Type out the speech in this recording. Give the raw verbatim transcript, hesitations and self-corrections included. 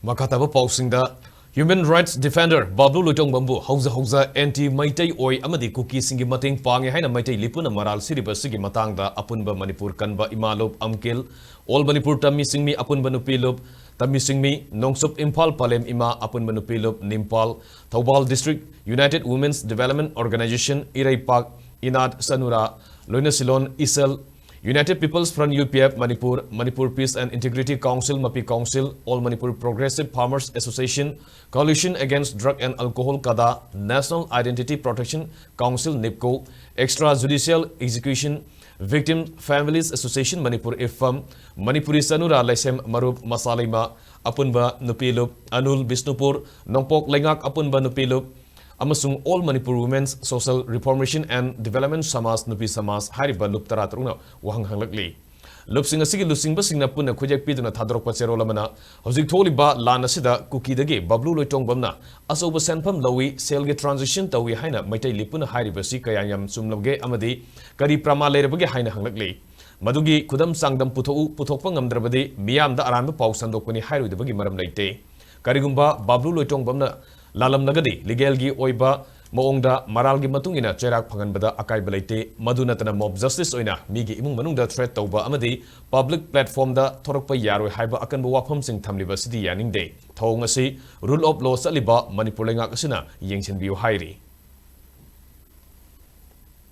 ꯃꯈꯥ ꯇꯥꯕ ꯄꯥꯎꯁꯤꯡꯗ, Human Rights Defender ꯕꯥꯕ꯭ꯂꯨ ꯂꯣꯏꯇꯣꯡꯕꯝꯕꯨ ꯍꯧꯖ ꯍꯧꯖ ꯑꯦꯟꯇꯤ ꯃꯩꯇꯩ ꯑꯣꯏ ꯑꯃꯗꯤ ꯀꯨꯀꯤꯁꯤꯡꯒꯤ ꯃꯇꯦꯡ ꯄꯥꯡꯉꯦ ꯍꯥꯏꯅ ꯃꯩꯇꯩ ꯂꯤꯄꯨꯅ ꯃꯔꯥꯜ ꯁꯤꯔꯤꯕ ꯑꯁꯤꯒꯤ ꯃꯇꯥꯡꯗ ꯑꯄꯨꯟꯕ ꯃꯅꯤꯄꯨꯔ ꯀꯟꯕ ꯏꯃꯥ ꯂꯨꯞ ꯑꯝꯀꯤꯜ, ꯑꯣꯜ ꯃꯅꯤꯄꯨꯔ ꯇꯝꯃꯤ ꯁꯤꯡꯃꯤ ꯑꯄꯨꯟꯕ ꯅꯨꯄꯤ ꯂꯨꯞ ꯇꯝꯃꯤ ꯁꯤꯡꯃꯤ, ꯅꯣꯡꯆꯨꯞ ꯏꯝꯐꯥꯜ ꯄꯂꯦꯝ ꯏꯃꯥ ꯑꯄꯨꯟꯕ ꯅꯨꯄꯤ ꯂꯨꯞ ꯅꯤꯝꯄꯥꯜ, Thoubal District United Women's Development Organization ꯏꯔꯩꯄꯥꯛ, ꯏꯅꯥꯠ ꯁꯅꯨꯔꯥ, ꯂꯣꯏꯅꯁꯤꯂꯣꯟ ꯏꯁꯜ, United People's Front UPF Manipur, Manipur Peace and Integrity Council ꯃꯄꯤ Council, All Manipur Progressive Farmers Association, Coalition Against Drug and Alcohol CADA, National Identity Protection Council NEEPCO, Extra Judicial Execution Victim Families Association Manipur IFFAM, Manipuri ꯁꯅꯨꯔꯥ ꯂꯩꯁꯦꯝ ꯃꯔꯨꯞ ꯃꯁꯥꯂꯩꯃ ꯑꯄꯨꯟꯕ ꯅꯨꯄꯤ ꯂꯨꯞ, ꯑꯅꯨꯜ ꯕꯤꯁꯅꯨꯄꯨꯔ, ꯅꯣꯡꯄꯣꯛ ꯂꯩꯉꯥꯛ ꯑꯄꯨꯟꯕ ꯅꯨꯄꯤ ꯂꯨꯞ, ꯑꯃꯁꯨꯡ All Manipur Women's Social Reformation and Development Samaj ꯅꯨꯄꯤ ꯁꯃꯥꯖ ꯍꯥꯏꯔꯤꯕ ꯂꯨꯞ ꯇꯔꯥꯇꯔꯨꯛꯅ ꯋꯥꯍꯪ ꯍꯪꯂꯛꯂꯤ꯫ ꯂꯨꯞꯁꯤꯡ ꯑꯁꯤꯒꯤ ꯂꯨꯆꯤꯡꯕꯁꯤꯡꯅ ꯄꯨꯟꯅ ꯈꯨꯠꯌꯦꯛ ꯄꯤꯗꯨꯅ ꯊꯥꯗꯣꯔꯛꯄ ꯆꯦꯔꯣꯜ ꯑꯃꯅ ꯍꯧꯖꯤꯛ ꯊꯣꯛꯂꯤꯕ ꯂꯥꯟ ꯑꯁꯤꯗ ꯀꯨꯀꯤꯗꯒꯤ ꯕꯥꯕ꯭ꯂꯨ ꯂꯣꯏꯇꯣꯡꯕꯝꯅ ꯑꯆꯧꯕ ꯁꯦꯟꯐꯝ ꯂꯧꯏ, ꯁꯦꯜꯒꯤ transaction ꯇꯧꯏ ꯍꯥꯏꯅ ꯃꯩꯇꯩ ꯂꯤꯄꯨꯅ ꯍꯥꯏꯔꯤꯕꯁꯤ ꯀꯌꯥ ꯌꯥꯝ ꯆꯨꯝꯂꯕꯒꯦ ꯑꯃꯗꯤ ꯀꯔꯤ ꯄ꯭ꯔꯃꯥꯟ ꯂꯩꯔꯕꯒꯦ ꯍꯥꯏꯅ ꯍꯪꯂꯛꯂꯤ꯫ ꯃꯗꯨꯒꯤ ꯈꯨꯗꯝ ꯆꯥꯡꯗꯝ ꯄꯨꯊꯣꯛꯎ, ꯄꯨꯊꯣꯛꯄ ꯉꯝꯗ꯭ꯔꯕꯗꯤ ꯃꯤꯌꯥꯝꯗ ꯑꯔꯥꯟꯕ ꯄꯥꯎ ꯁꯟꯗꯣꯛꯄꯅꯤ ꯍꯥꯏꯔꯣꯏꯗꯕꯒꯤ ꯃꯔꯝ ꯂꯩꯇꯦ꯫ ꯀꯔꯤꯒꯨꯝꯕ ꯕꯥꯕ꯭ꯂꯨ ꯂꯣꯏꯇꯣꯡꯕꯝꯅ ꯂꯥꯜꯂꯝꯂꯒꯗꯤ legalꯒꯤ ꯑꯣꯏꯕ ꯃꯑꯣꯡꯗ ꯃꯔꯥꯜꯒꯤ ꯃꯇꯨꯡ ꯏꯟꯅ ꯆꯩꯔꯥꯛ ꯐꯪꯍꯟꯕꯗ ꯑꯀꯥꯏꯕ ꯂꯩꯇꯦ꯫ ꯃꯗꯨ ꯅꯠꯇꯅ mob justice ꯑꯣꯏꯅ ꯃꯤꯒꯤ ꯏꯃꯨꯡ ꯃꯅꯨꯡꯗ threat ꯇꯧꯕ ꯑꯃꯗꯤ public platformꯗ ꯊꯣꯔꯛꯄ ꯌꯥꯔꯣꯏ ꯍꯥꯏꯕ ꯑꯀꯟꯕ ꯋꯥꯐꯝꯁꯤꯡ ꯊꯝꯂꯤꯕ ꯑꯁꯤꯗꯤ ꯌꯥꯅꯤꯡꯗꯦ꯫ ꯊꯧꯑꯣꯡ ꯑꯁꯤ rule of law ꯆꯠꯂꯤꯕ ꯃꯅꯤꯄꯨꯔ ꯂꯩꯉꯥꯛ ꯑꯁꯤꯅ ꯌꯦꯡꯁꯤꯟꯕꯤꯌꯨ ꯍꯥꯏꯔꯤ꯫